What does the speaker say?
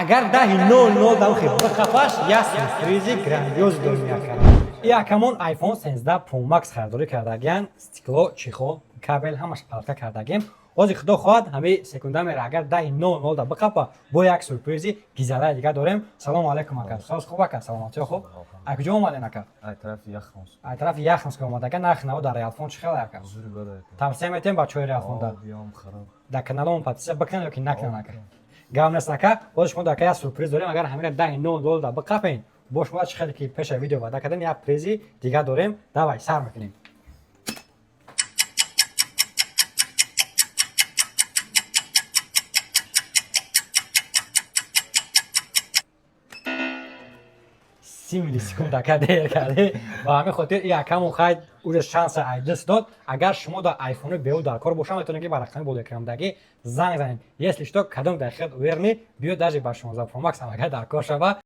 Агар 10:00 дамхи бихафаш, як сюрпризи грандиоз дорем якам. И акамон iPhone 13 Pro Max харидорӣ кардагиян, стекло, чехол, кабел ҳамаш палка кардагем. Ҳозир, худо хоҳад, ҳамаи секунда мера, агар 10:00 да бихапа, бо як сюрпризи гизалаи дига дорем. Салому алайкум, ака. Соз хуб, ака, саломатиё хуб? А куҷо омаден, ака? Ай тарафи Яхмос. Ай тарафи Яхмос омада. Нархи наво дар Реалфон чӣ хел, ака? Зури бада. Тавсия метем бачаҳои Реалфонда? Биём харам. Дар каналомон подписка бикунанд ё ки накунанд, ака? Гап нест, ака. Боз шумо дар як сюрприз дорем. Агар ҳамина 10:00 да биқапен, бо шумо чӣ хеле ки пеша видео ваъда кардем, як призи дига дорем. Давай, сар мекунем. 30 миллисекунд, ака, дер кардӣ. Ба ҳамин хотир и акамон хайд уже шанса ай даст дод. Агар шумо дар айфони беу дар кор боша, метавонед ки ба рақами болоэкрамдагӣ занг занед. Если что, кадом дақиқат уверни биё, даже ба 16 Pro Max ҳам агар дар кор шава.